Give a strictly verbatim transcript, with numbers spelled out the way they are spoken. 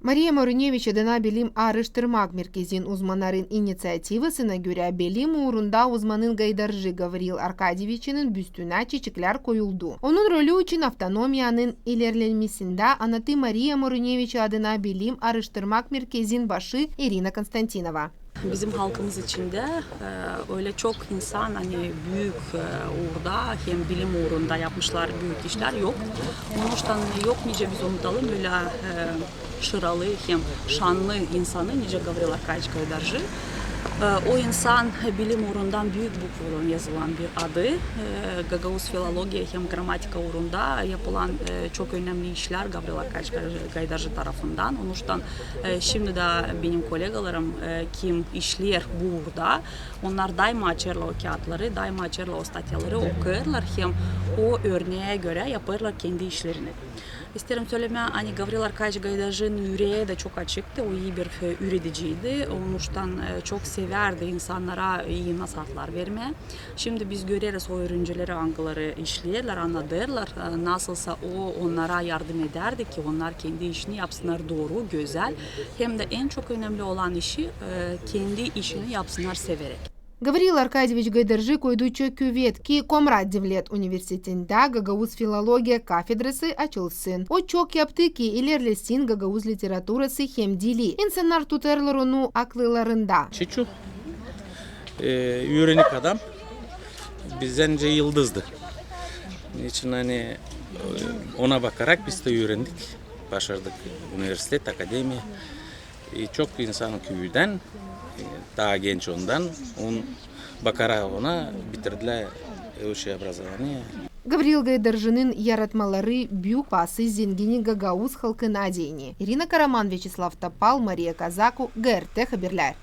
Mariya Moruneviç adına bilim aaraştırmak merkezin uzmannarın iniţiativasına görä, bilim uurunda uzmanın gaydarcı Gavril Arkadyeviçinin büstünä çeçeklär koyuldu. Onun rolü için avtonomiyanın ilerlemesindä annattı Mariya Moruneviç adına bilim aaraştırmak merkezin başı İrina Konstantinova. Bizim halkımız içindä, e, ölä çok insan, ani büük, e, uurda hem bilim uurunda yapmışlar büük işlär yok. Onuştan yok nicä biz unutalım ölä, e, şıralı hem şannı insanı, nicä Gavril Arkadyeviç Gaydarcı. E, o insan bilim uurundan büük bukvadan yazılan bir adı. E, gagauz filologiya hem gramatika uurunda yapılan, e, çok önemli işlär Gavril Arkadyeviç Gaydarcı tarafından. Onuştan E, şindi dä benim kolegalarım, e, kim işleer bu uurda, onnar daima açêrlar o kiyatları, daima açêrlar o statyaları, okuyêrlar hem o örneä görä yapêrlar kendi işlerini. İsteerim sölemää, ani Gavril Arkadyeviç Gaydarcının üreyi dä çok açıktı, o ii bir, e, üürediciydi, onuştan, e, çok sevärdi insannara ii nasatlar vermää. Şindi biz göreriz o üürencileri, angıları işleerlär, annadêrlar, e, nasılsa o onnara yardım edärdi ki, onnar kendi işini yapsınnar dooru, gözäl. Hem dä en çok önemli olan işi, e, kendi işini yapsınnar severäk. Gavril Arkadyeviç Gaydarcı koydu çok kuvet, ki Komrat devlet universitetindä gagauz filologiya kafedrası açılsın. O çok yaptı, ki ilerlesin gagauz literaturası hem dili. İnsannar tutêrlar onu akıllarında. Çeçu, e, üürenik adam, bizdä nicä yıldızdı. Onun için, ani, e, ona bakarak biz dä üürendik, başardık universitet, akademiya. E, çok insan küüdän, e, taa genç ondan, on bakarak ona bitirdilär, e, o şey, образование. Gavril Gaydarcının yaratmaları büük pası zengini gagauz halkına deyni. İrina Karaman, Vyaçeslav Topal, Mariya Kazaku, GRT Haberlär.